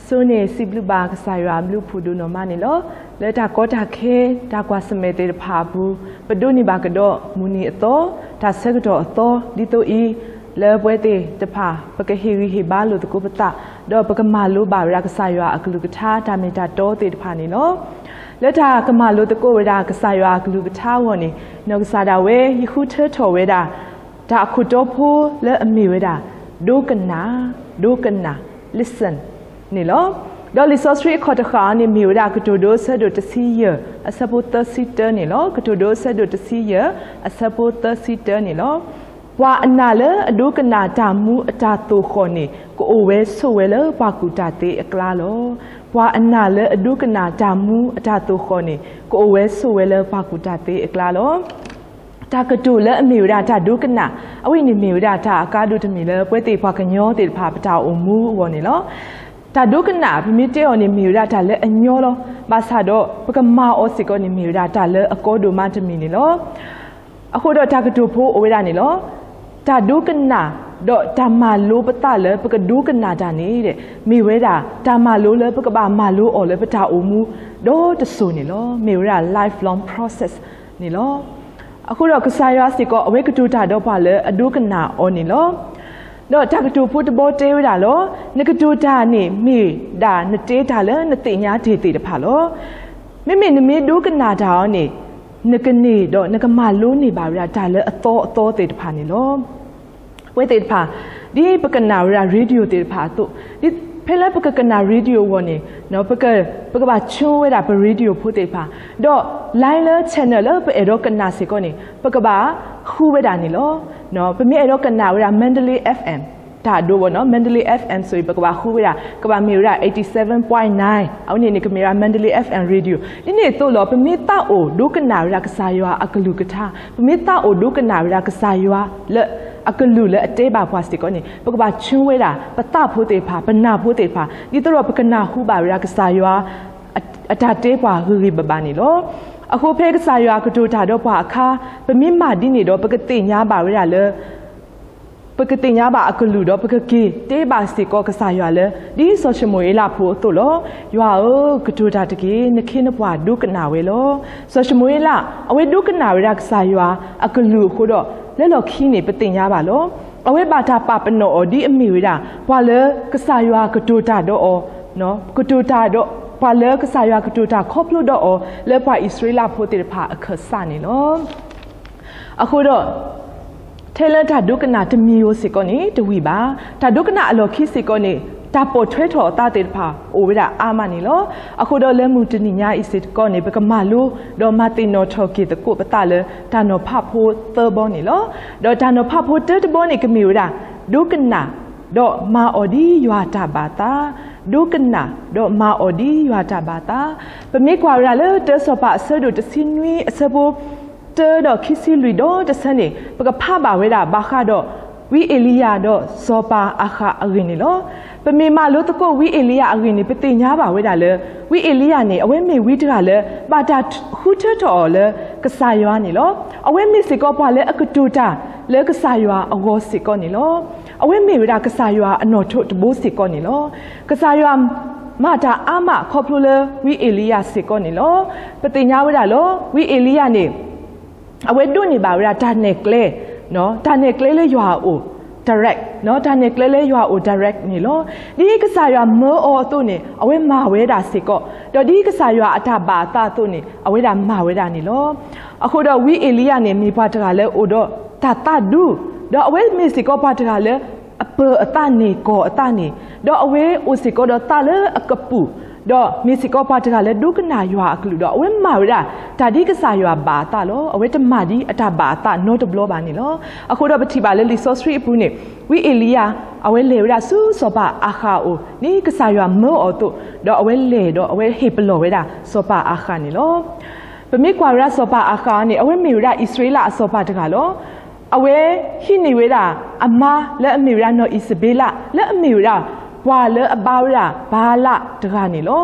ဆိန့ၣ် စံးဘျုးဘၣ်ကစၢ်ယွၤအဘျုးအဖှိၣ်ဒိၣ်နီၢ်မးန့ၣ်လီၤ. လၢတၢ်ကီတၢ်ခဲ တၢ်ကွၢ်ဆၢၣ်မဲာ်သ့ၣ်တဖၣ်အပူၤ ပဒိးန့ၢ်ဘၣ်ကဒီးမုၢ်နံၤအသီ, တၢ်ဆၢကတီၢ်အသီ ဒ်သိးအံၤ လၢပဝဲသ့ၣ်တဖၣ် ပကဟ့ၣ်ဂံၢ်ဟ့ၣ်ဘါလိာ်သကိးပသး, ဒီးပကမၤလိဘၣ်ဝဲဒၣ်ကစၢ်ယွၤအကလုၢ်ကထါတၢ်မ့ၢ်တၢ်တီသ့ၣ်တဖၣ်န့ၣ်လီၤ. လၢတၢ်ကမၤလိသကိးဝဲဒၣ်ကစၢ်ယွၤအကလုၢ်ကထါအဂီၢ်န့ၣ် နီၢ်ကစၢ်ဒၣ်ဝဲ ယဃုထၢထီၣ်ဝဲဒၣ် တၢ်အခိၣ်တီဖိလၢအမ့ၢ်ဝဲဒၣ် ဒိကနၣ်, ဒိကနၣ်, listen န့ၣ်လီၤ. ဒီးလံာ်စီဆှံအခီၣ်တဃာ်အံၤန့ၣ် မ့ၢ်ဝဲဒၣ်ကတိၤဒိအဆၢဒိၣ်တဆံယဲၢ် အဆၢဖိသၢဆံတၢန့ၣ်လီၤ. ကတိၤဒိအဆၢဒိၣ်တဆံယဲၢ် အဆၢဖိသၢဆံတၢန့ၣ်လီၤ. ပှၤအနာ်လၢအဒိကနၣ်တၢ်မူအတၢ်သိၣ်ဃီၣ်န့ၣ် ကအိၣ်ဝဲဆိးဝဲလၢပှၤကူၣ်တၢ်သ့အကျါလီၤ. ပှၤအနာ်လၢအဒိကနၣ်တၢ်မူအတၢ်သိၣ်ဃီၣ်န့ၣ် ကအိၣ်ဝဲဆိးဝဲလၢပှၤကူၣ်တၢ်သ့အကျါလီၤ. တၢ်ကတိၤလၢအမ့ၢ်ဝဲဒၣ်တၢ်ဒိကနၣ် အဝဲန့ၣ်မ့ၢ်ဝဲဒၣ်တၢ်အကါဒိၣ်တမံၤလၢပဝဲသ့ၣ်ပှၤကညီသ့ၣ်တဖၣ်ပတၢ်အိၣ်မူအဂီၢ်န့ၣ်လီၤ. တၢ်ဒိကနၣ် ပမ့ၢ်တဲအီၤန့ၣ်မ့ၢ်ဝဲဒၣ်တၢ်လၢအညီလီၤ. ဘၣ်ဆၣ်ဒီးပကမၤအီၤစ့ၢ်ကီးန့ၣ်မ့ၢ်ဝဲဒၣ်တၢ်လၢအကီဒိၣ်မးတမံၤန့ၣ်လီၤ. အဃိဒီးတၢ်ကတိၤဖိအိၣ်ဝဲဒၣ်န့ၣ်လီၤ. တၢ်ဒိကနၣ် ဒီးတၢ်မၤလိပသးလၢပကဒိကနၣ်တၢ်န့ၣ် မ့ၢ်ဝဲဒၣ်တၢ်မၤလိလၢပကဘၣ်မၤလိအီၤလၢပတၢ်အိၣ်မူ ဒီတစိၤန့ၣ်လီၤ. မ့ၢ်ဝဲဒၣ် lifelong process န့ၣ်လီၤ. အဃိဒီးကစၢ်ယွၤစ့ၢ်ကီး အဝဲကတိၤတၢ်ဒီးပှၤလၢအဒိကနၣ်အီၤန့ၣ်လီၤ. ဒီးတၢ်ကတိၤဖိတဘီတဲဝဲဒၣ်လီၤ. နကတိၤတၢ်န့ၣ်မ့ၢ်ဒၣ်နတဲတၢ်လၢနသ့ၣ်ညါတ့ၢ်သ့ၣ်တဖၣ်လီၤ. မ့မ့ၢ်နမ့ၢ်ဒိကနၣ်တၢ်အီၤန့ၣ် နကန့ၢ်ဒီးနကမၤလိန့ၢ်ဘၣ်ဝဲဒၣ်တၢ်လၢအသီအသီသ့ၣ်တဖၣ်န့ၣ်လီၤ. ပဝဲသ့ၣ်တဖၣ် ဒ်ပကနၣ်ဝဲဒၣ် radio သ့ၣ်တဖၣ်အသိး, ဒ်ဖဲလၢပကကနၣ် radio အဂီၢ်န့ၣ် ပကဘၣ်ဆှၢဝဲဒၣ်ပ radio ဖိသ့ၣ်တဖၣ်, ဒီး line လၢ channel လၢပအဲၣ်ဒိးကနၣ်စ့ၢ်ကီးန့ၣ် ပကဘၣ်ဃုဝဲဒၣ်န့ၣ်လီၤ. ပမ့ၢ်အဲၣ်ဒိးကနၣ်ဝဲဒၣ် Mandalay FM တၢ်ဒိဘၣ်နီၤ, Mandalay FM ဆိၣ်ဂ့ၤ ပကဘၣ်ဃုဝဲဒၣ် ကဘၣ်မ့ၢ်ဝဲဒၣ် eighty seven point nine အဝဲန့ၣ်န့ၣ် ကမ့ၢ်ဝဲဒၣ် Mandalay FM radio. ဒ်န့ၣ်အသိးလီၤ ပမ့ၢ်သးအိၣ်ဒိကနၣ်ဝဲဒၣ်ကစၢ်ယွၤအကလုၢ်ကထါ, ပမ့ၢ်သးအိၣ်ဒိကနၣ်ဝဲဒၣ်ကစၢ်ယွၤလၢအကလုၢ်လၢအတဲဘၣ်ပှၤစ့ၢ်ကီးန့ၣ် ပကဘၣ်ဆှၢဝဲဒၣ် ပသးဖိသ့ၣ်တဖၣ် ပနၢ်ဖိသ့ၣ်တဖၣ် ဒ်သိးဒီးပကနၢ်ဟူဘၣ်ဝဲဒၣ်ကစၢ်ယွၤ အတၢ်တဲပှၤဂ့ၤဂ့ၤဘၣ်ဘၣ်န့ၣ်လီၤ. အဃိဖဲကစၢ်ယွၤကတိၤတၢ်ဒီးပှၤအခါ ပမ့ၢ်မၤဒ်န့ၣ်ဒီး ပကသ့ၣ်ညါဘၣ်ဝဲဒၣ်လၢ ပကသ့ၣ်ညါဘၣ်အကလုၢ်ဒီး ပကက့ၤတဲဘၣ်စ့ၢ်ကီးကစၢ်ယွၤလၢ ဒ်စီၤၡမူၤအ့လးဖိအသိးလီၤ. ယွၤဧၢ, ကတိၤတၢ်တက့ၢ်. နခ့နပှၤဒိကနၣ်ဝဲလီၤ. စီၤၡမူၤအ့လး အဝဲဒိကနၣ်ဝဲဒၣ်ကစၢ်ယွၤအကလုၢ်အဃိဒီး လၢလီၢ်ခံန့ၣ် ပသ့ၣ်ညါဘၣ်လီၤ. အဝဲဘၣ်တၢ်ပာ်ပနီၣ်အီၤဒ်အမ့ၢ်ဝဲဒၣ် ပှၤလၢကစၢ်ယွၤကတိၤတၢ်ဒီးအီၤ, ကတိၤတၢ်ဒီး ပှၤလၢကစၢ်ယွၤကတိၤတၢ်ခီဖျိဒီးအီၤ လၢပှၤအံၣ်စရ့လးဖိသ့ၣ်တဖၣ်အခၢၣ်စးန့ၣ်လီၤ. အဃိဒီး ထဲလၢတၢ်ဒိကနၣ်တမံၤဧိၤစ့ၢ်ကီးန့ၣ် တဝံၣ်ဘၣ်. တၢ်ဒိကနၣ်အလီၢ်ခံစ့ၢ်ကီးန့ၣ် တၢ်ပိာ်ထွဲထီၣ်အသးသ့ၣ်တဖၣ် အိၣ်ဝဲဒၣ်အါမးန့ၣ်လီၤ. အဃိဒီးလၢမုၢ်တနံၤညါအံၤစ့ၢ်ကီးန့ၣ် ပကမၤလိ ဒီးမၤသ့ၣ်နီၣ်ထီၣ်က့ၤသကိးပသးလၢ တၢ်နီၤဖးဖိသၢဘီန့ၣ်လီၤ. ဒီးတၢ်နီၤဖးဖိတၢတဘီန့ၣ် ကမ့ၢ်ဝဲဒၣ် ဒိကနၣ် ဒီးမၤအီၤဒ်ယွၤတၢ်ဘၣ်သး, ဒိကနၣ် ဒီးမၤအီၤဒ်ယွၤတၢ်ဘၣ်သး. ပမ့ၢ်ကွၢ်ဝဲဒၣ်လၢတၢစီၤပၤအဆၢဒိၣ်တဆံနွံ အဆၢဖိ တၢဒီးခံဆံလွံၢ်ဒီးတဆၢန့ၣ် ပကဖးဘၣ်ဝဲဒၣ်ဘၣ်ဃးဒီး ဝံအ့လံယၤဒီးစီၤပၤအၤဃးအဂ့ၢ်န့ၣ်လီၤ. ပမ့ၢ်မၤလိသကိးဝံအ့လံယၤအဂ့ၢ်န့ၣ် ပသ့ၣ်ညါဘၣ်ဝဲဒၣ်လၢ ဝံအ့လံယၤန့ၣ် အဝဲမ့ၢ်ဝံတဂၤလၢ ဘၣ်တၢ်ဃုထၢထီၣ်အီၤလၢကစၢ်ယွၤန့ၣ်လီၤ. အဝဲမ့ၢ်စ့ၢ်ကီးပှၤလၢအကတိၤတၢ်လၢကစၢ်ယွၤအဂီၢ်စ့ၢ်ကီးန့ၣ်လီၤ. အဝဲမ့ၢ်ဝဲဒၣ်ကစၢ်ယွၤအနီၣ်ထိးတဘိစ့ၢ်ကီးန့ၣ်လီၤ. ကစၢ်ယွၤမၤတၢ်အါမးခီဖျိလၢဝံအ့လံယၤစ့ၢ်ကီးန့ၣ်လီၤ. ပသ့ၣ်ညါဝဲဒၣ်လီၤ ဝံအ့လံယၤန့ၣ် အဝဲဒိးန့ၢ်ဘၣ်ဝဲဒၣ်တၢ်နဲၣ်ကျဲ, တၢ်နဲၣ်ကျဲလၢယွၤအအိၣ် direct, တၢ်နဲၣ်ကျဲလၢယွၤအအိၣ် direct န့ၣ်လီၤ. ဒ်ကစၢ်ယွၤမၢအီၤအသိးန့ၣ် အဝဲမၤဝဲဒၣ်စ့ၢ်ကီး, ဒီးဒ်ကစၢ်ယွၤအတၢ်ဘၣ်အသးအသိးန့ၣ် အဝဲဒၣ်မၤဝဲဒၣ်န့ၣ်လီၤ. အဃိဒီးဝံအ့လံယၤန့ၣ် မ့ၢ်ပှၤတဂၤလၢအိၣ်ဒီးတၢ်သးဒူ, ဒီးအဝဲမ့ၢ်စ့ၢ်ကီးပှၤတဂၤလၢ အပၢၤအသးန့ၢ်ကီၢ်အသးန့ၣ်, ဒီးအဝဲအိၣ်စ့ၢ်ကီးဒီးသးလၢအကပူၤ, ဒီးမ့ၢ်စ့ၢ်ကီးပှၤတဂၤလၢဒိကနၣ်ယွၤအကလုၢ်ဒီး အဝဲမၤဝဲဒၣ်တၢ်ဒ်ကစၢ်ယွၤဘၣ်အသးလီၤ. အဝဲတမၤဒ်အတၢ်ဘၣ်အသးနီတဘျီဘၣ်န့ၣ်လီၤ. အဃိဒီးပထံၣ်ဘၣ်လၢလံာ်စီဆှံအပူၤန့ၣ် ဝံအ့လံယၤ အဝဲလဲၤဝဲဒၣ်ဆူစီၤပၤအၤဃးအအိၣ် ဒ်ကစၢ်ယွၤမၢအီၤအသိး, ဒီးအဝဲလဲၤဒီးအဝဲဟ့ၣ်ပလီၢ်ဝဲဒၣ်စီၤပၤအၤဃးန့ၣ်လီၤ. ပမ့ၢ်ကွၢ်ဝဲဒၣ်စီၤပၤအၤဃးန့ၣ် အဝဲမ့ၢ်ဝဲဒၣ်အံၣ်စရ့လးအစီၤပၤတဂၤလီၤ. အဝဲဟံးန့ၢ်ဝဲဒၣ်အမါလၢအမ့ၢ်ဝဲဒၣ်နီၢ်အံၣ်စဘ့လး လၢအမ့ၢ်ဝဲဒၣ် ပှၤလၢအဘါဝဲဒၣ်ဘၤလးတဂၤန့ၣ်လီၤ.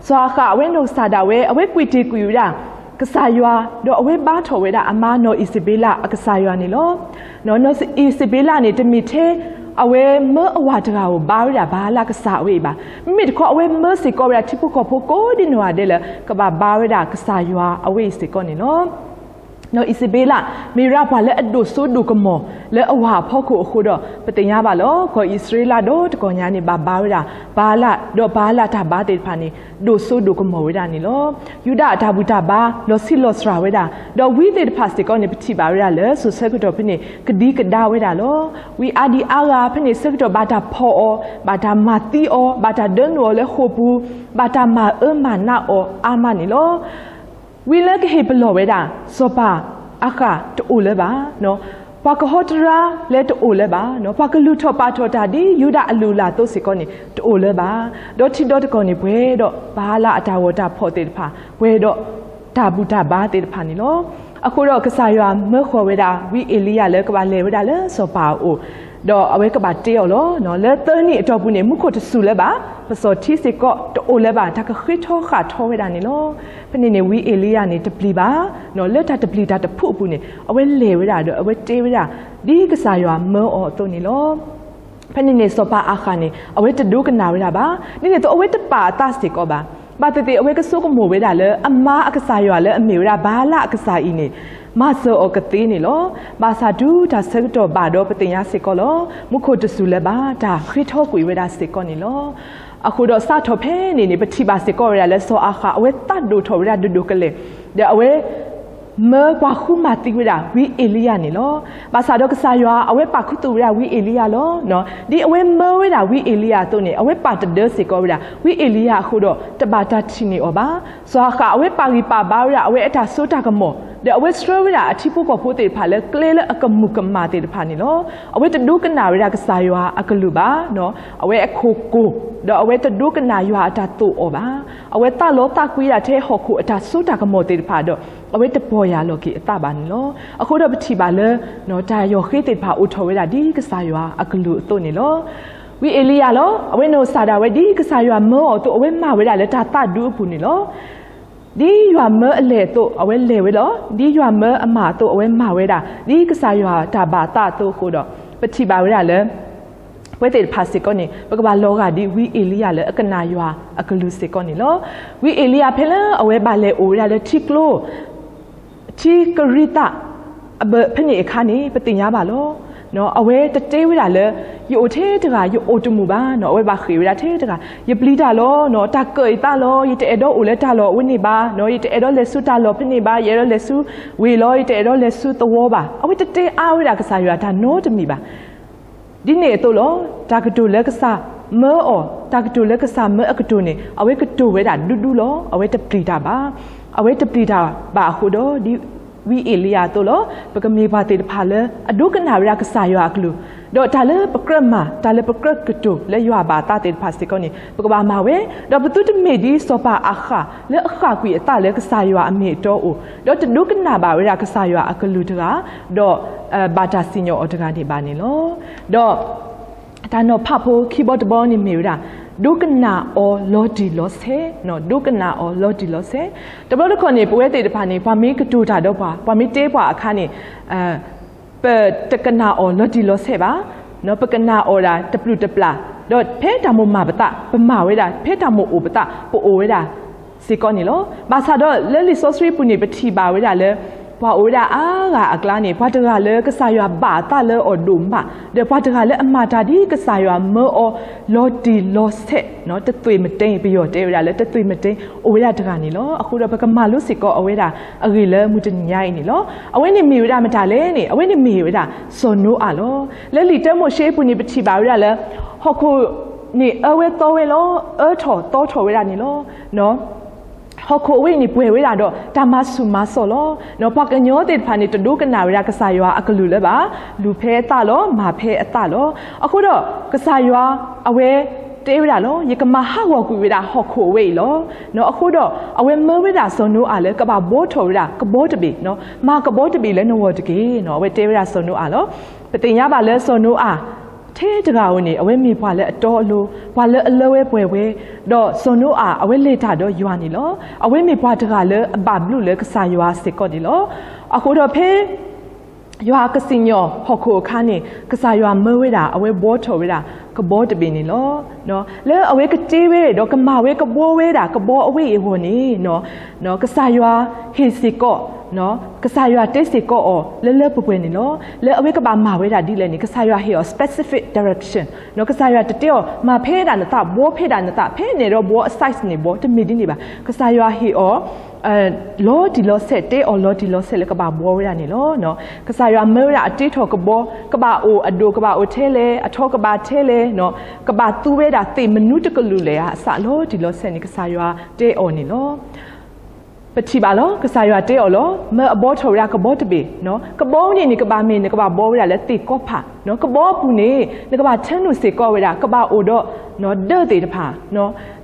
စီၤအၤဃးအဝဲနီၢ်ကစၢ်ဒၣ်ဝဲ အဝဲကွံာ်တ့ၢ်ကွံာ်ဝဲဒၣ် ကစၢ်ယွၤ ဒီးအဝဲဘါထီၣ်ဝဲဒၣ်အမါနီၢ်အံၣ်စဘ့လးအကစၢ်ယွၤန့ၣ်လီၤ. နီၢ်အံၣ်စဘ့လးန့ၣ် တမ့ၢ်ထဲ အဝဲမၢအဝၤတဂၤဧိၤ ဘါဝဲဒၣ်ဘၤအၤလးကစၢ်အဝဲအံၤဘၣ်. မ့မ့ၢ်တခီ အဝဲမၢစ့ၢ်ကီးဝဲဒၣ်ထံဖိကီၢ်ဖိကိးဒံနီၢ်ဂၤဒဲးလၢ ကဘၣ်ဘါဝဲဒၣ်ကစၢ်ယွၤအဝဲအံၤစ့ၢ်ကီးန့ၣ်လီၤ. ဒီးအံၣ်စဘ့လး မ့ၢ်ဝဲဒၣ်ပှၤလၢအဒိၣ်စိဒိၣ်ကမီၤလၢအဝၤအဖီခိၣ်အဃိဒီး ပသ့ၣ်ညါဘၣ်လီၤ. ကီၢ်အံၣ်စရ့လးဒီတကီၢ်ညါန့ၣ် ဘၣ်ဘါဝဲဒၣ်ဘၤအၤလး, ဒီးဘၤအၤလးတၢ်ဘါသ့ၣ်တဖၣ်န့ၣ် ဒိၣ်စိဒိၣ်ကမီၤဝဲဒၣ်န့ၣ်လီၤ. ယူဒၤအတၢ်ဘူၣ်တၢ်ဘါ လီၤဆံးလီၤစှၤဝဲဒၣ်, ဒီးဝံသ့ၣ်တဖၣ်စ့ၢ်ကီးန့ၣ် ပထံၣ်ဘၣ်ဝဲဒၣ်လၢ စိၤဆၢကတီၢ်ဖဲန့ၣ် ကဒံကဒါဝဲဒၣ်လီၤ. ဝံအါဒံအါဂၤဖဲန့ၣ် ဆၢကတီၢ်ဘၣ်တၢ်ဖီၣ်အီၤ, ဘၣ်တၢ်မၤသံအီၤ, ဘၣ်တၢ်ဒၢနုာ်အီၤလၢဃိာ်ပူၤ, ဘၣ်တၢ်မၤအၢမၤနးအီၤအါမးန့ၣ်လီၤ. ဝံလၢကဟ့ၣ်ပလီၢ်ဝဲဒၣ် စီၤပၤအၤဃၣ်တအိၣ်လၢၤဘၣ်. ပှၤကဟီတရါလၢတအိၣ်လၢၤဘၣ်. ပှၤကလုၢ်ထီၣ်ပာ်ထီၣ်တၢ်ဒ်ယူဒၤအလုၢ်အလၢ်အသိးစ့ၢ်ကီးန့ၣ် တအိၣ်လၢၤဘၣ်. ဒီးထံဒီတကီၢ်န့ၣ် ပှဲၤဒီးဘၤအၤလးအတၢ်ဂီၤတၢ်ဖီၣ်သ့ၣ်တဖၣ်, ပှဲၤဒီးတၢ်ဘူၣ်တၢ်ဘါသ့ၣ်တဖၣ်န့ၣ်လီၤ. အဃိဒီးကစၢ်ယွၤမၢဃီၤဝဲဒၣ် ဝံအ့လံယၤလၢကဘၣ်လဲၤဝဲဒၣ်လၢစီၤပၤအအိၣ်, ဒီးအဝဲကဘၣ်တ့အီၤလီၤ. လၢသၢနံၣ်အတီၢ်ပူၤန့ၣ် မူခိၣ်တစူၤလၢၤဘၣ်, ပစီၣ်ထံစ့ၢ်ကီးတအိၣ်လၢၤဘၣ်, တၢ်ကဃ့ထီဃၣ်ထီဝဲဒၣ်န့ၣ်လီၤ. ဖဲန့ၣ်န့ၣ် ဝံအ့လံယၤန့ၣ်တပျံၤဘၣ်, လၢတၢ်တပျံၤတၢ်တဖုအပူၤန့ၣ် အဝဲလဲၤဝဲဒၣ်ဒီး အဝဲတ့ဝဲဒၣ် ဒ်ကစၢ်ယွၤမၢအီၤအသိးန့ၣ်လီၤ. ဖဲန့ၣ်န့ၣ် စီၤပၤအၤဃၣ်န့ၣ် အဝဲတဒိကနၣ်ဝဲဒၣ်ဘၣ်. ဒ်န့ၣ်အသိး အဝဲတပာ်အသးစ့ၢ်ကီးဘၣ်. ဘၣ်သ့ၣ်သ့ၣ် အဝဲကဆိကမိၣ်ဝဲဒၣ်လၢ အမါအကစၢ်ယွၤလၢအမ့ၢ်ဝဲဒၣ် ဘၤအၤလးအကစၢ်အံၤန့ၣ် မၤစၢၤအီၤကသ့န့ၣ်လီၤ. ဘၣ်ဆၣ်တုၤတၢ်ဆၢကတီၢ်ဘၣ်ဒီး ပသ့ၣ်ညါစ့ၢ်ကီးလီၤ. မူခိၣ်တစူၤလၢၤဘၣ်, တၢ်ဃ့ထီကွံာ်ဝဲဒၣ်စ့ၢ်ကီးန့ၣ်လီၤ. အဃိဒီးစးထီၣ်ဖဲန့ၣ်န့ၣ် ပထံၣ်ဘၣ်စ့ၢ်ကီးဝဲဒၣ်လၢ စီၤအၤဃၣ် အဝဲသးဒိၣ်ထီၣ်ဝဲဒၣ်ဒိၣ်ဒိၣ်ကလဲာ်, ဒီးအဝဲ မၢပှၤဃုမၤသံဝဲဒၣ် ဝံအ့လံယၤန့ၣ်လီၤ. ဘၣ်ဆၣ်ဒီးကစၢ်ယွၤ အဝဲပာ်ခူသူၣ်ဝဲဒၣ်ဝံအ့လံယၤလီၤ. ဒ်အဝဲမၢဝဲဒၣ်ဝံအ့လံယၤအသိးန့ၣ် အဝဲပာ်တဒၢစ့ၢ်ကီးဝဲဒၣ် ဝံအ့လံယၤအဃိဒီး တဘၣ်တၢ်ထံၣ်န့ၢ်အီၤဘၣ်. စီၤအၤဃၣ် အဝဲပာ်ဂံၢ်ပာ်ဘါဝဲဒၣ် အဝဲအတၢ်စိတၢ်ကမီၤ, ဒီးအဝဲဆှၢဝဲဒၣ်အထံဖိကီၢ်ဖိသ့ၣ်တဖၣ်လၢကျဲလၢအကမူၤကမၣ်သ့ၣ်တဖၣ်န့ၣ်လီၤ. အဝဲတဒိကနၣ်ဝဲဒၣ်ကစၢ်ယွၤအကလုၢ်ဘၣ်, အဝဲအခိၣ်ကိၢ်, ဒီးအဝဲတဒိကနၣ်ယွၤအတၢ်သိၣ်အီၤဘၣ်. အဝဲသးလီၤသးကွံဒၣ်ထဲဟီၣ်ခိၣ်အတၢ်စိတၢ်ကမီၤသ့ၣ်တဖၣ်ဒီး အဝဲတပီၢ်ယၢ်လီၤက့ၤအသးဘၣ်န့ၣ်လီၤ. အဃိဒီးပထံၣ်ဘၣ်လၢ တၢ်ယီၢ်ဃ့သ့ၣ်တဖၣ်အိၣ်ထီၣ်ဝဲဒၣ်ဒ်ကစၢ်ယွၤအကလုၢ်အသိးန့ၣ်လီၤ. ဝံအ့လံယၤလီၤ. အဝဲနီၢ်ကစၢ်ဒၣ်ဝဲဒ်ကစၢ်ယွၤမၢအီၤအသိး အဝဲမၤဝဲဒၣ်လၢတၢ်သးဒူအပူၤန့ၣ်လီၤ. ဒ်ယွၤမၢအလဲၤအသိး အဝဲလဲၤဝဲလီၤ. ဒ်ယွၤမၢအမၤအသိး အဝဲမၤဝဲဒၣ် ဒ်ကစၢ်ယွၤတၢ်ဘၣ်အသးအသိးအဃိဒီး ပထံၣ်ဘၣ်ဝဲဒၣ်လၢ ပဝဲသ့ၣ်တဖၣ်စ့ၢ်ကီးန့ၣ် ပကဘၣ်လီၤဂာ်ဒ်ဝံအ့လံယၤလၢအကနၣ်ယွၤအကလုၢ်စ့ၢ်ကီးန့ၣ်လီၤ. ဝံအ့လံယၤဖဲလၢအဝဲဘၣ်လဲၤအိၣ်ဝဲဒၣ်လၢထံကျိ ထံကရံသး အဘၢၣ်ဖဲန့ၣ်အခါန့ၣ် ပသ့ၣ်ညါဘၣ်လီၤ. အဝဲတတဲဝဲဒၣ်လၢ ယအိၣ်ထဲတဂၤ ယအိၣ်တမုာ်ဘၣ်နီၤ, အဝဲဘၣ်ဃ့ၢ်ဝဲဒၣ်ထဲတဂၤ, ယပျံၤတၢ်လီၤနီၤ, တၢ်ကၢၣ်အသးလီၤ, ယတအဲၣ်ဒိးအိၣ်လၢတၢ်လီၢ်အဝဲန့ၣ်ဘၣ်နီၤ, ယတအဲၣ်ဒိးလဲၤဆူတၢ်လီၢ်ဖဲန့ၣ်ဘၣ်, ယအဲၣ်ဒိးလဲၤဆူဝ့ၢ်လီၤ, ယတအဲၣ်ဒိးလဲၤဆူသဝီဘၣ်. အဝဲတတဲအါဝဲဒၣ်ကစၢ်ယွၤတၢ်နီတမံၤဘၣ်. ဒ်န့ၣ်အသိးလီၤ, တၢ်ကတိၤလၢကစၢ်မၢအီၤ, တၢ်ကတိၤလၢကစၢ်မၢအကတိၤန့ၣ် အဝဲကတိၤဝဲဒၣ်ဒူဒူလီၤ. အဝဲတပျံၤတၢ်ဘၣ်. အဝဲတပျံၤတၢ်ဘၣ်အဃိဒီး ဒ်ဝံအ့လံယၤအသိးလီၤ. ပကမ့ၢ်ပှၤသ့ၣ်တဖၣ်လၢအဒိကနၣ်ဝဲဒၣ်ကစၢ်ယွၤအကလုၢ်, ဒီးတၢ်လၢပကြၢးမၤ, တၢ်လၢပကြၢးကတိၤလၢယွၤဘၣ်အသးသ့ၣ်တဖၣ်စ့ၢ်ကီးန့ၣ် ပကဘၣ်မၤဝဲ, ဒီးပသုတမ့ၢ်ဒ်စီၤပၤအၤဃၣ်လၢအဃၣ်ကွံာ်အသးလၢကစၢ်ယွၤအမ့ၢ်အတီအိၣ်, ဒီးတဒိကနၣ်ဘၣ်ဝဲဒၣ်ကစၢ်ယွၤအကလုၢ်တဂၤ, ဒီး ဘၣ်တၢ်စံၣ်ညီၣ်အီၤတဂၤန့ၣ်ဘၣ်န့ၣ်လီၤ. ဒီး တၢ်နီၤဖးဖိခံဘီတဘီန့ၣ်မ့ၢ်ဝဲဒၣ် ဒိကနၣ်အီၤလီၤတံၢ်လီၤဆဲး, ဒိကနၣ်အီၤလီၤတံၢ်လီၤဆဲး. တဘျီတခီၣ်န့ၣ် ပဝဲသ့ၣ်တဖၣ်န့ၣ် ပှၤမ့ၢ်ကတိၤတၢ်ဒီးပှၤ, ပှၤမ့ၢ်တဲပှၤအခါန့ၣ် ပတကနၣ်အီၤလီၤတံၢ်လီၤဆဲးဘၣ်, ပကနၣ်အီၤဒၣ်တပျုာ်တပျၢ်, ဒီးဖဲတၢ်မိၣ်မၤပသး ပမၤဝဲဒၣ်, ဖဲတၢ်မိၣ်အိၣ်ပသး ပအိၣ်ဝဲဒၣ်စ့ၢ်ကီးန့ၣ်လီၤ. ဘၣ်ဆၣ်ဒီးလၢလံာ်စီဆှံပူၤန့ၣ် ပထံၣ်ဘၣ်ဝဲဒၣ်လၢ ပှၤအိၣ်ဝဲဒၣ်အါဂၤအကျါန့ၣ် ပှၤတဂၤလၢကစၢ်ယွၤဘၣ်အသးလၢအီၤဒိၣ်မး, ဒီးပှၤတဂၤလၢအမၤတၢ်ဒ်ကစၢ်ယွၤမၢအီၤလီၤတံၢ်လီၤဆဲး, တသွ့ၣ်မတ့ၢ်, ပယီၤတဲဝဲဒၣ်လၢတသွ့ၣ်မတ့ၢ် အိၣ်ဝဲဒၣ်တဂၤန့ၣ်လီၤ. အဃိဒီးပကမၤလိစ့ၢ်ကီးအဝဲဒၣ်အဂ့ၢ်လၢမုၢ်တနံၤညါအံၤန့ၣ်လီၤ. အဝဲန့ၣ်မ့ၢ်ဝဲဒၣ်မတၤလဲၣ်န့ၣ် အဝဲန့ၣ်မ့ၢ်ဝဲဒၣ်စီၤနိအၤလီၤ. လၢလံာ်တၢမိၤၡ့အပူၤန့ၣ် ပထံၣ်ဘၣ်ဝဲဒၣ်လၢ ဟီၣ်ခိၣ်န့ၣ်အၢဝဲသီဝဲလီၤ, အၢထီၣ်သီထီၣ်ဝဲဒၣ်န့ၣ်လီၤ. ဟီၣ်ခိၣ်အဝဲအံၤန့ၣ် ပှဲၤဝဲဒၣ်ဒီးတၢ်မၤဆူၣ်မၤစီၣ်လီၤ. ပှၤကညီသ့ၣ်တဖၣ်န့ၣ် တဒိကနၣ်ဝဲဒၣ်ကစၢ်ယွၤအကလုၢ်လၢၤဘၣ်, လူၤဖဲအသးလီၤ, မၤဖဲအသးလီၤ. အဃိဒီး ကစၢ်ယွၤအဝဲတဲဝဲဒၣ်လီၤ, ယကမၤဟးဂီၤကွံာ်ဝဲဒၣ်ဟီၣ်ခိၣ်အဝဲအံၤလီၤ. အဃိဒီး အဝဲမၢဝဲဒၣ်စီၤနိအၤလၢကဘၣ်ဘှီထီၣ်ဝဲဒၣ်ကဘီတဘ့ၣ်, မၤကဘီတဘ့ၣ်လၢနဂီၢ်တက့ၢ်. အဝဲတဲဝဲဒၣ်စီၤနိအၤလီၤ. ပသ့ၣ်ညါဘၣ်လၢစီၤနိအၤ ထဲတဂၤဧိၤန့ၣ် အဝဲမ့ၢ်ပှၤလၢအတီအလိၤ, ပှၤလၢအလၢဝဲပှဲၤဝဲ, ဒီးစီၤနိအၤ အဝဲလဲၤတၢ်ဒီးယွၤန့ၣ်လီၤ. အဝဲမ့ၢ်ပှၤတဂၤလၢအဘၣ်ဘျုးလၢကစၢ်ယွၤစ့ၢ်ကီးန့ၣ်လီၤ. အဃိဒီးဖဲ ယွၤကစံၣ်ညီၣ်ဟီၣ်ခိၣ်အခါန့ၣ် ကစၢ်ယွၤမၢဝဲဒၣ် အဝဲဘှီထီၣ်ဝဲဒၣ်ကဘီတဘ့ၣ်န့ၣ်လီၤ. လၢအဝဲကတ့ဝဲ ဒီးကမၤဝဲကဘီဝဲဒၣ်ကဘီအဝ့ၢ်အဂီၢ်န့ၣ် ကစၢ်ယွၤဟ့ၣ်စ့ၢ်ကီး ကစၢ်ယွၤတဲစ့ၢ်ကီးအီၤလၢလၢပှဲၤပှဲၤန့ၣ်လီၤ. လၢအဝဲကဘၣ်မၤဝဲဒၣ်ဒ်လဲၣ်န့ၣ် ကစၢ်ယွၤဟ့ၣ်အီၤ specific direction ကစၢ်ယွၤတတဲအီၤ မၤဖဲဒၣ်နသး ဘှီဖဲဒၣ်နသး ဖဲန့ၣ်ဒီးဘှီအ size န့ၣ်ဘှီ တမ့ၢ်ဒ်န့ၣ်ဘၣ်. ကစၢ်ယွၤဟ့ၣ်အီၤ လီၤတံၢ်လီၤဆဲး တဲအီၤလီၤတံၢ်လီၤဆဲးလၢကဘၣ်ဘှီဝဲဒၣ်န့ၣ်လီၤ. ကစၢ်ယွၤမၢဝဲဒၣ်အတ့ထီၣ်ကဘီ ကဘၣ်အိၣ်အဒိၣ်ကဘၣ်အိၣ်ထဲလဲၣ် အထီကဘၣ်ထဲလဲၣ် ကဘၣ်သူဝဲဒၣ်သ့ၣ်မနုၤတကလုာ်လဲၣ်ဧါ အစးလီၤတံၢ်လီၤဆဲးန့ၣ် ကစၢ်ယွၤတဲအီၤန့ၣ်လီၤ. ပထံၣ်ဘၣ်လီၤ ကစၢ်ယွၤတဲအီၤလီၤ မၢအဘှီထီၣ်ဝဲဒၣ်ကဘီတဘ့ၣ်, ကဘီန့ၣ်န့ၣ် ကဘၣ်မ့ၢ်နကဘၣ်ဘှီဝဲဒၣ်လၢသ့ၣ်ကီဖး, ကဘီအပူၤန့ၣ် နကဘၣ်ထၢနုာ်စ့ၢ်ကီးဝဲဒၣ် ကဘၣ်အိၣ်ဒီး ဒၢးသ့ၣ်တဖၣ်,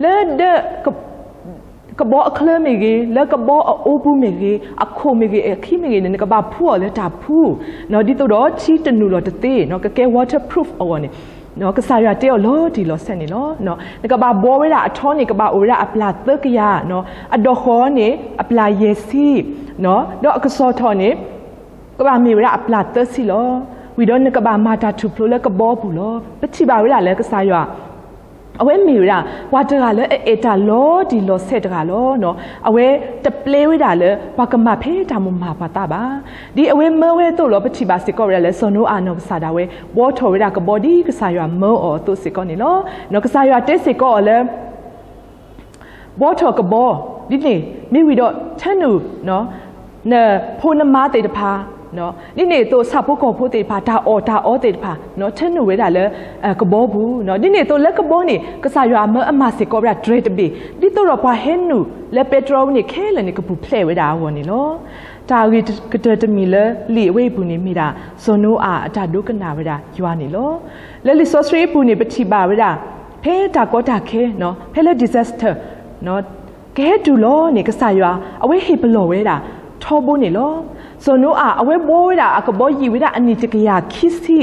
လၢဒၢး ကဘီအချၢမ့ၢ်ဂ့ၤ, လၢကဘီအအိပူၤမ့ၢ်ဂ့ၤ, အခိၣ်မ့ၢ်ဂ့ၤ, အခံမ့ၢ်ဂ့ၤန့ၣ် နကဘၣ်ဖှူအီၤလၢတၢ်ဖှူ, ဒ်သိးဒီးထံတနုာ်လီၤတသ့, ကကဲ waterproof အဂီၢ်န့ၣ် ကစၢ်ယွၤတဲအီၤလီၤတံၢ်လီၤဆဲးန့ၣ်လီၤ. နကဘၣ်ဘှီဝဲဒၣ်အထီန့ၣ် ကဘၣ်အိၣ်ဝဲဒၣ်အပျၢ်သၢကယၤ, အဒိၣ်ဃီၤန့ၣ် အပျၢ်ယဲၢ်ဆံ, ဒီးအကစီၤထီၣ်န့ၣ် ကဘၣ်မ့ၢ်ဝဲဒၣ်အပျၢ်သၢဆံလီၤ. ဝံၤဒီးနကဘၣ်မၤတၢ်ထူၣ်ဖျိလၢကဘီအပူၤလီၤ. ပထံၣ်ဘၣ်ဝဲဒၣ်လၢကစၢ်ယွၤ အဝဲမ့ၢ်ဝဲဒၣ် ပှၤတဂၤလၢအအဲၣ်တၢ်လီၤတံၢ်လီၤဆဲးတဂၤလီၤ. အဝဲတပျဲဝဲဒၣ်လၢ ပှၤကမၤဖဲတၢ်မိၣ်မၤပှၤသးဘၣ်. ဒ်အဝဲမၢဝဲအသိးလီၤ ပထံၣ်ဘၣ်စ့ၢ်ကီးဝဲဒၣ်လၢ စီၤနိအၤအနီၢ်ကစၢ်ဒၣ်ဝဲ ဘှီထီၣ်ဝဲဒၣ်ကဘီဒ်ကစၢ်ယွၤမၢအီၤအသိးစ့ၢ်ကီးန့ၣ်လီၤ. ကစၢ်ယွၤတဲစ့ၢ်ကီးအီၤလၢ ဘှီထီၣ်ကဘီ, ဒ်န့ၣ် မ့ၢ်ဝံၤဒီးထၢနုာ် နဖိနမါသ့ၣ်တဖၣ်, ဒ်န့ၣ်အသိးဆၣ်ဖိကီၢ်ဖိသ့ၣ်တဖၣ် တၢ်အီၣ်တၢ်အီသ့ၣ်တဖၣ် ထၢနုာ်ဝဲဒၣ်လၢ ကဘီပူၤ, ဒ်န့ၣ်အသိးလၢကဘီန့ၣ် ကစၢ်ယွၤမၢအမၤစ့ၢ်ကီးဝဲဒၣ်တြဲၤတဘ့ၣ် ဒ်သိးဒီးပှၤဟဲနုာ်လၢပဲတြီဝဲန့ၣ်ခဲလၢာ်န့ၣ် ကပူၤဖျဲးဝဲဒၣ်အဂီၢ်န့ၣ်လီၤ. တၢ်ဂ့ၢ်ကတၢၢ်တမံၤလၢလံာ်အဝဲအံၤပူၤန့ၣ် မ့ၢ်ဒၣ် စီၤနိအၤအတၢ်ဒိကနၣ်ဝဲဒၣ်ယွၤန့ၣ်လီၤ. လၢလံာ်စီဆှံအပူၤန့ၣ် ပထံၣ်ဘၣ်ဝဲဒၣ် ဖဲတၢ်ကီတၢ်ခဲ ဖဲလၢ disaster ကဟဲတုၤလီၤန့ၣ် ကစၢ်ယွၤ အဝဲဟ့ၣ်ပလီၢ်ဝဲဒၣ် ထီဘိန့ၣ်လီၤ. စီၤနိအၤ အဝဲဘှီဝဲဒၣ်အကဘီယံာ်ဝဲဒၣ်အနံၣ်တကယၤခံဆံ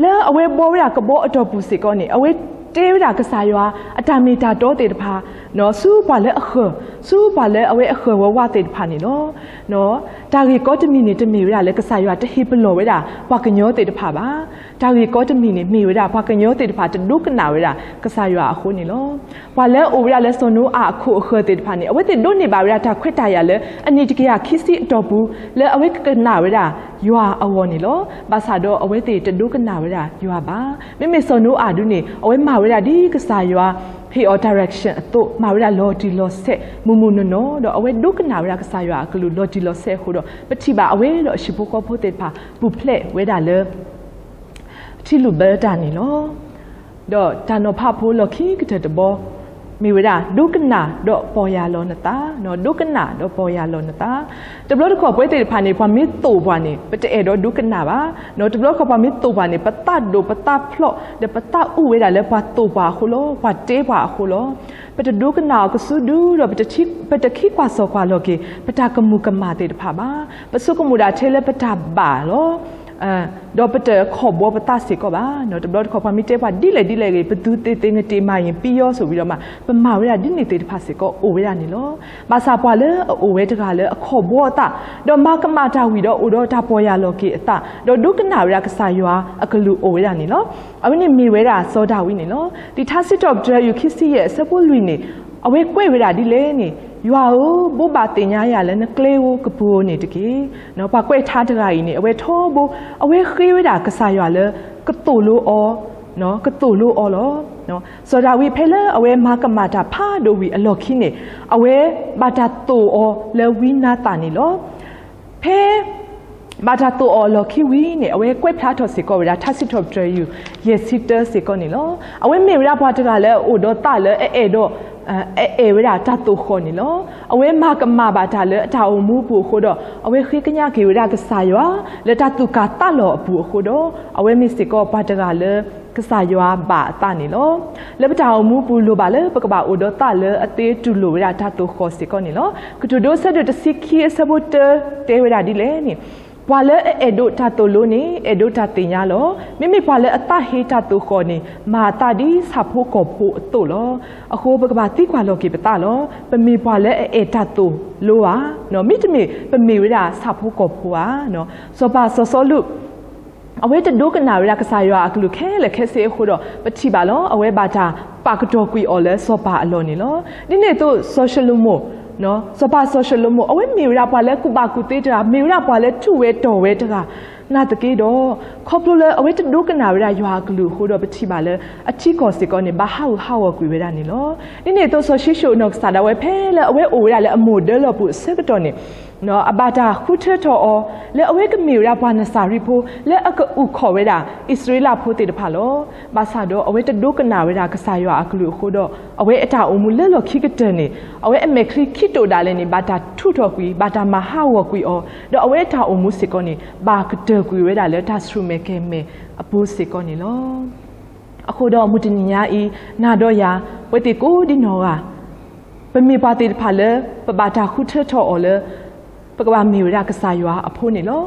လၢအဝဲဘှီဝဲဒၣ်ကဘီအတီၢ်ပူၤစ့ၢ်ကီးန့ၣ် အဝဲတဲဝဲဒၣ်ကစၢ်ယွၤ အတၢ်မ့ၢ်တၢ်တီသ့ၣ်တဖၣ် ဆူပှၤလၢအဃၢၤ, ဆူပှၤလၢအဝဲအဃၢၤဝဲဝါသ့ၣ်တဖၣ်န့ၣ်လီၤ. တၢ်ဂ့ၢ်ကီတမံၤန့ၣ် တမ့ၢ်ဝဲဒၣ်လၢကစၢ်ယွၤတဟ့ၣ်ပလီၢ်ဝဲဒၣ် ပှၤကညီသ့ၣ်တဖၣ်ဘၣ်. တၢ်ဂ့ၢ်ကီတမံၤန့ၣ် မ့ၢ်ဝဲဒၣ်ပှၤကညီသ့ၣ်တဖၣ်တဒိကနၣ်ဝဲဒၣ်ကစၢ်ယွၤအဃိန့ၣ်လီၤ. ပှၤလၢအအိၣ်ဝဲဒၣ်လၢစီၤနိအၤအခိၣ်အဃၢၤသ့ၣ်တဖၣ်န့ၣ် အဝဲသ့ၣ်ဒိးန့ၢ်ဘၣ်ဝဲဒၣ်တၢ်ခွဲးတၢ်ယာ်လၢအနံၣ်တကယၤခံဆံအတီၢ်ပူၤ လၢအဝဲကကနၣ်ဝဲဒၣ်ယွၤအဂီၢ်န့ၣ်လီၤ. ဘၣ်ဆၣ်ဒီးအဝဲသ့ၣ်တဒိကနၣ်ဝဲဒၣ်ယွၤဘၣ်. မ့မ့ၢ်စီၤနိအၤဒုန့ၣ် အဝဲမၤဝဲဒၣ်ဒ်ကစၢ်ယွၤဟ့ၣ်အီၤ direction အသိး မၤဝဲဒၣ်လီၤတံၢ်လီၤဆဲး မုၢ်မုၢ်နီၢ်နီၢ် ဒီးအဝဲဒိကနၣ်ဝဲဒၣ်ကစၢ်ယွၤအကလုၢ်လီၤတံၢ်လီၤဆဲးအဃိဒီး ပထံၣ်ဘၣ်အဝဲဒီးအဟံၣ်ဖိဃီဖိသ့ၣ်တဖၣ် ပူၤဖျဲးဝဲဒၣ်လၢ ထံလုၣ်ဘၢတၢ်န့ၣ်လီၤ. ဒီးတၢ်နီၤဖးဖိလီၢ်ခံကတၢၢ်တဘီ မ့ၢ်ဝဲဒၣ် ဒိကနၣ်ဒီးပီၢ်ယၢ်လီၤနသး, ဒိကနၣ်ဒီးပီၢ်ယၢ်လီၤနသး. တဘျီတခီၣ်ပဝဲသ့ၣ်တဖၣ်န့ၣ် ပှၤမ့ၢ်သိၣ်ပှၤန့ၣ် ပတအဲၣ်ဒိးဒိကနၣ်ဘၣ်. တဘျီတခီၣ်ပှၤမ့ၢ်သိၣ်ပှၤန့ၣ် ပသးဒိၣ်ပသးဖျိး ဒီးပသးအုးဝဲဒၣ်လၢပှၤသိၣ်ပှၤအဃိလီၤ, ပှၤတဲပှၤအဃိလီၤ. ပတဒိကနၣ်အီၤကစုဒုဒီး ပတခံကွၢ်စီၣ်ကွၢ်လီၤက့ၤ ပတၢ်ကမူၤကမၣ်သ့ၣ်တဖၣ်ဘၣ်. ပဆိကမိၣ်ဒၣ်ထဲလၢပတၢ်ဘၣ်လီၤ. ဒီးပတခီၣ်ဘီပသးစ့ၢ်ကီးဘၣ်. တဘျီတခီၣ်ပှၤမ့ၢ်တဲပှၤဒ်လဲၣ်ဒ်လဲၣ်ဂ့ၤ ပသူသ့သ့ ငတ့ၢ်မၤယံၤပံယီၤ ဆိၣ်ဝံၤဒီးမး ပမၤဝဲဒၣ်ဒ်န့ၣ်သ့ၣ်တဖၣ်စ့ၢ်ကီးအိၣ်ဝဲဒၣ်န့ၣ်လီၤ. ဘၣ်ဆၣ်ပှၤလၢအအိၣ်ဝဲတဂၤလၢအခီၣ်ဘီအသး ဒီးမၤကမၣ်တၢ်ဝံၤဒီးအိၣ်ဒီးတၢ်ပီၢ်ယၢ်လီၤက့ၤအသး ဒီးဒိကနၣ်ဝဲဒၣ်ကစၢ်ယွၤအကလုၢ်အိၣ်ဝဲဒၣ်န့ၣ်လီၤ. အဝဲန့ၣ်မ့ၢ်ဝဲဒၣ်စီၤဒၤဝံးန့ၣ်လီၤ. လံာ်ထါစံးထီၣ်ပတြၢၤ ယူၢ်ခံဆံယဲၢ် အဆၢဖိလွံၢ်န့ၣ် အဝဲကွဲးဝဲဒၣ်ဒ်လဲၣ်န့ၣ် ယွၤဧၢ, ဘိးဘၣ်သ့ၣ်ညါယၤလၢနကျဲဧိၤကပူၤဧိၤန့ၣ်တက့ၢ်. ပှၤကွဲးထါတဂၤအံၤန့ၣ် အဝဲထီဘိ အဝဲဃ့ဝဲဒၣ်ကစၢ်ယွၤလၢ ကသိၣ်လိအီၤ, ကသိၣ်လိအီၤလီၤ. စီၤဒၤဝံးဖဲလၢအဝဲမၤကမၣ်တၢ်ဖးဒိၣ်ဝံၤအလီၢ်ခံန့ၣ် အဝဲဘၣ်တၢ်သိၣ်အီၤလၢဝံနါသၣ်န့ၣ်လီၤ. ဖဲ ဘၣ်တၢ်သိၣ်အီၤအလီၢ်ခံဝံၤန့ၣ် အဝဲကွဲးဖျါထီၣ်စ့ၢ်ကီးဝဲဒၣ် ထါစံးထီၣ်ပတြၢၤ ယူၢ် ယဲၢ်ဆံတၢစ့ၢ်ကီးန့ၣ်လီၤ. အဝဲမ့ၢ်ဝဲဒၣ်ပှၤတဂၤလၢအအိၣ်ဒီးသးလၢအအဲၣ်ဒိး အအဲၣ်ဝဲဒၣ်တၢ်သိၣ်ဃီၣ်န့ၣ်လီၤ. အဝဲမၤကမၣ်ဘၣ်တၢ်လၢအတၢ်အိၣ်မူအပူၤအဃိဒီး အဝဲဃ့ကညးက့ၤဝဲဒၣ်ကစၢ်ယွၤ လၢတၢ်သူၣ်ကၢ်သးလီၤအပူၤအဃိဒီး အဝဲမ့ၢ်စ့ၢ်ကီးပှၤတဂၤလၢ ကစၢ်ယွၤဘၣ်အသးန့ၣ်လီၤ. လၢပတၢ်အိၣ်မူအပူၤ လိၣ်ဘၣ်လၢပကဘၣ်အိၣ်ဒီးသးလၢအသ့တူၢ်လိာ်ဝဲဒၣ်တၢ်သိၣ်ဃီၣ်စ့ၢ်ကီးန့ၣ်လီၤ. ကတိၤဒိ အဆၢဒိၣ်တဆံခံ အဆၢဖိတၢ တဲဝဲဒၣ်ဒ်လဲၣ်န့ၣ် ပှၤလၢအအဲၣ်ဒိးတၢ်သိၣ်လိန့ၣ် အဲၣ်ဒိးတၢ်သ့ၣ်ညါလီၤ. မ့မ့ၢ်ပှၤလၢအသးဟ့တၢ်သိၣ်ဃီၣ်န့ၣ် မၤအသးဒ်ဆၣ်ဖိကီၢ်ဖိအသိးလီၤ. အဃိပကဘၣ်သံကွၢ်လီၤက့ၤပသးလီၤ. ပမ့ၢ်ပှၤလၢအအဲၣ်တၢ်သိၣ်လိဧါ, မ့တမ့ၢ်ပမ့ၢ်ဝဲဒၣ်ဆၣ်ဖိကီၢ်ဖိဧါ. စီၤပၤစီၤစီလူး အဝဲတဒိကနၣ်ဝဲဒၣ်ကစၢ်ယွၤအကလုၢ်ခဲလၢာ်ခဲဆ့အဃိဒီး ပထံၣ်ဘၣ်လီၤ အဝဲဘၣ်တၢ်ပာ်ကတီၢ်ကွံာ်အီၤလၢစီၤပၤအလီၢ်န့ၣ်လီၤ. ဒ်န့ၣ်အသိးစီၤၡလိၤမိၣ်, စီၤပၤစီၤၡလိၤမိၣ် အဝဲမ့ၢ်ဝဲဒၣ်ပှၤလၢကူၣ်ဘၣ်ကူၣ်သ့တဂၤ, မ့ၢ်ဝဲဒၣ်ပှၤလၢထူၣ်ဝဲတီၢ်ဝဲတဂၤ, နာ်သက့ဒီး ခီဖျိလၢအဝဲတဒိကနၣ်ဝဲဒၣ်ယွၤအကလုၢ်အဃိဒီး ပထံၣ်ဘၣ်လၢအထံကီၢ်စ့ၢ်ကီးန့ၣ် ဘၣ်ဟးဂူာ်ဟးဂီၤကွံာ်ဝဲဒၣ်န့ၣ်လီၤ. ဒ်န့ၣ်အသိးစီၤၡံၣ်ၡိၣ်အနီၢ်ကစၢ်ဒၣ် အဝဲဖဲလၢအဝဲအိၣ်ဝဲဒၣ်လၢအမိၢ်ဒၢလီၢ်ပူၤအဆၢကတီၢ်န့ၣ် အဘၣ်တၢ်ဃုထၢထီၣ်အီၤ လၢအဝဲကမ့ၢ်ဝဲဒၣ်ပှၤနစၤရ့းဖိ လၢအကအိၣ်ခိးဝဲဒၣ်အံၣ်စရ့လးဖိသ့ၣ်တဖၣ်လီၤ. ဘၣ်ဆၣ်ဒီးအဝဲတဒိကနၣ်ဝဲဒၣ်ကစၢ်ယွၤအကလုၢ်အဃိဒီး အဝဲအတၢ်အိၣ်မူလၢလီၢ်ခံကတၢၢ်န့ၣ် အဝဲအမဲာ်ချံခံတိာ်ဒၣ်လဲာ်န့ၣ် ဘၣ်တၢ်ထူးထီၣ်ကွံာ်, ဘၣ်တၢ်မၤဟးဂီၤကွံာ်အီၤ, ဒီးအဝဲအတၢ်အိၣ်မူစ့ၢ်ကီးန့ၣ် ဘၣ်ကတၢၢ်ကွံာ်ဝဲဒၣ်လၢတၢ်ဆူၣ်မဲာ်ကဲၤမဲာ်အပူၤစ့ၢ်ကီးန့ၣ်လီၤ. အဃိဒီးမုၢ်တနံၤညါအံၤ နၤဒီးယၤ ပဝဲသ့ၣ်ကိးဒံနီၢ်ဂၤ ပမ့ၢ်ပှၤသ့ၣ်တဖၣ်လၢ ပဘၣ်တၢ်ဃုထၢထီၣ်အီၤလၢ ပကဘၣ်မ့ၢ်ဝဲဒၣ်ကစၢ်ယွၤအဖိန့ၣ်လီၤ.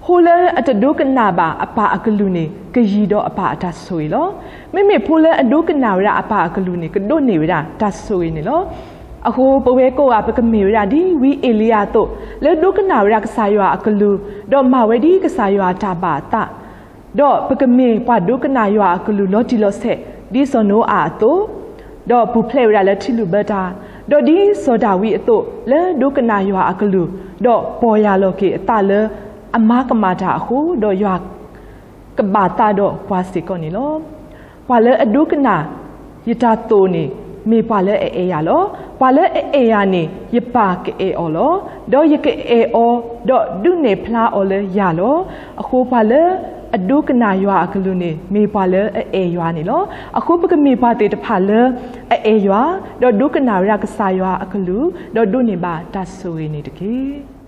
ဖိလၢအတဒိကနၣ်ဘၣ်အပၢ်အကလုၢ်န့ၣ် ကယံၤဒီးအပၢ်အတၢ်ဆိၣ်ဂ့ၤလီၤ. မ့မ့ၢ်ဖိလၢအဒိကနၣ်ဝဲဒၣ်အပၢ်အကလုၢ်န့ၣ် ကဒိးန့ၢ်ဝဲဒၣ်တၢ်ဆိၣ်ဂ့ၤန့ၣ်လီၤ. အဃိပဝဲကိးဂၤ ပကမ့ၢ်ဝဲဒၣ်ဒ်ဝံအ့လံယၤအသိး လၢဒိကနၣ်ဝဲဒၣ်ကစၢ်ယွၤအကလုၢ် ဒီးမၤဝဲဒ်ကစၢ်ယွၤတၢ်ဘၣ်အသး ဒီးပကမ့ၢ်ပှၤဒိကနၣ်ယွၤအကလုၢ်လီၤတံၢ်လီၤဆဲး ဒ်စီၤနိအၤအသိး, ဒီးပူၤဖျဲးဝဲဒၣ်လၢထံလုၢ်ဘၢတၢ်, ဒီးဒ်စီၤဒၤဝံးအသိး လၢဒိကနၣ်ယွၤအကလုၢ်, ဒီးပီၢ်ယၢ်လီၤက့ၤအသးလၢအမၤကမၣ်တၢ်အဃိ, ဒီးယွၤကဘၣ်သးဒီးပှၤစ့ၢ်ကီးန့ၣ်လီၤ. ပှၤလၢအဒိကနၣ်ယတၢ်သိၣ်န့ၣ် မ့ၢ်ပှၤလၢအအဲၣ်ယၤလီၤ. ပှၤလၢအအဲၣ်ယၤန့ၣ် ယပၢ်ကအဲၣ်အီၤလီၤ. ဒီးယကအဲၣ်အီၤ, ဒီးဒုးနဲၣ်ဖျါအီၤလၢယၤလီၤ. အဃိပှၤလၢအဒိကနၣ်ယွၤအကလုၢ်န့ၣ် မ့ၢ်ပှၤလၢအအဲၣ်ယွၤန့ၣ်လီၤ. အဃိပကမ့ၢ်ပှၤသ့ၣ်တဖၣ်လၢအအဲၣ်ယွၤ, ဒီးဒိကနၣ်ဝဲဒၣ်ကစၢ်ယွၤအကလုၢ်, ဒီးဒိးန့ၢ်ဘၣ်တၢ်ဆိၣ်ဂ့ၤန့ၣ်တက့ၢ်.